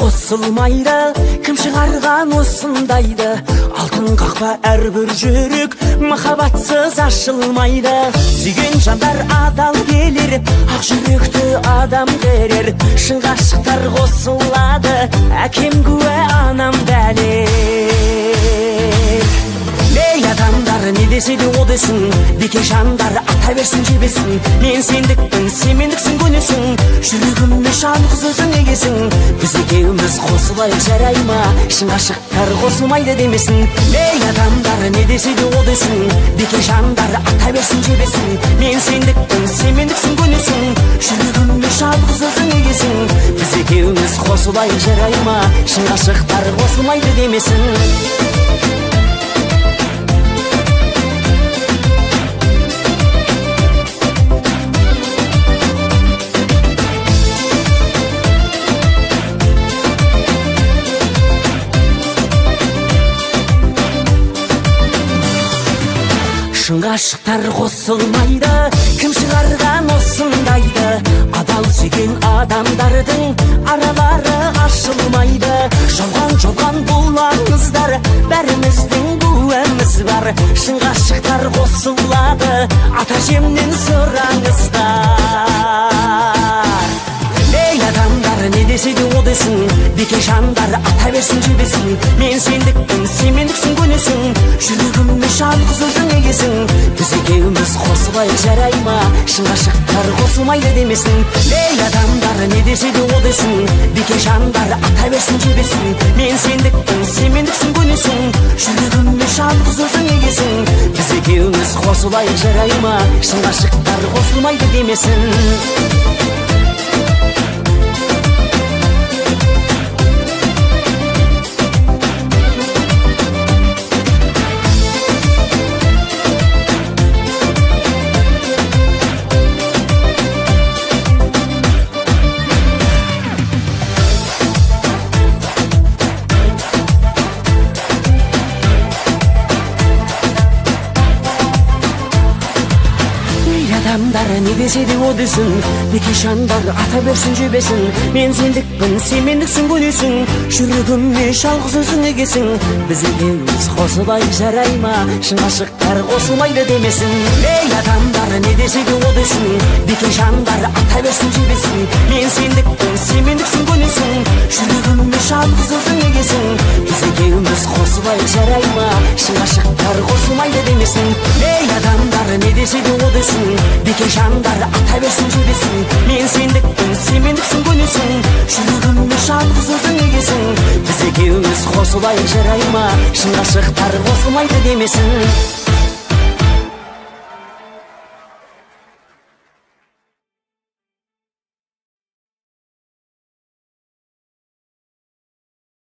қосылмайды, кім шығарған осындайды? Алтын қақпа әрбір жүрек махаббатсыз ашылмайды. Сүйген жандар адал келер, ақ жүректі адам керер. Шын ғашықтар қосылады, әкем куә, анам дәлел. Ей адамдар, не десе де о десін, бекер жандар ата берсін жебесін. Мен сендікпін, сен мендіксің, көнесің. Жүрегіме жалғыз өзің егесің. Біз екеуміз қосылайық, жарай ма? Шын ғашықтар қосылмайды демесін. Ей адамдар, не десе де о десін, бекер жандар ата берсін жебесін. Мен сендікпін, сен мендіксің, көнесің. Жүрегіме жалғыз өзің егесің. Біз екеуміз қосылайық, жарай ма? Шын ғашықтар қосылмайды демесін. Шын ғашықтар қосылмайды, кім шығарған осындайды? Адал сүйген адамдардың аралары ашылмайды. Жалған жалған бұл аңыздар, бәріміздің куәміз бар. Шын ғашықтар қосылады, ата әжемнен сұраңыздар. Ей адамдар, не десе де о десін, бекер жандар ата берсін жебесін. Мен сендікпін, сен мендіксің, көнесің. Жүрегіме жалғыз өзің егесің. Біз екеуміз қосылайық, жарай ма? Шын ғашықтар қосылмайды демесін. Ей адамдар, не десе де о десін, бекер жандар ата берсін жебесін. Мен сендікпін, сен мендіксің, көнесің. Жүрегіме жалғыз өзің егесің. Біз екеуміз қосылайық, жарай ма? Шын ғашықтар қосылмайды демесін. Адамдар, не десе де о десін, бекер жандар ата берсін жебесін. Мен сендікпін, сен мендіксің, көнесің. Жүрегіме жалғыз өзің егесің. Біз екеуміз қосылайық, жарай ма? Шын ғашықтар қосылмайды демесін. Ей адамдар, не десе де о десін, бекер жандар ата берсін жебесін. Мен сендікпін, сен мендіксің, көнесің. Жүрегіме жалғыз өзің егесің. Біз екеуміз қосылайық, жарай ма? Шын ғашықтар қосылмайды демесін. Ей адамдар, не десе де о десін, бекер жандар ата берсін жебесін. Мен сендікпін, сен мендіксің, көнесің. Жүрегіме жалғыз өзің егесің. Біз екеуміз қосылайық, жарай ма? Шын ғашықтар қосылмайды демесін.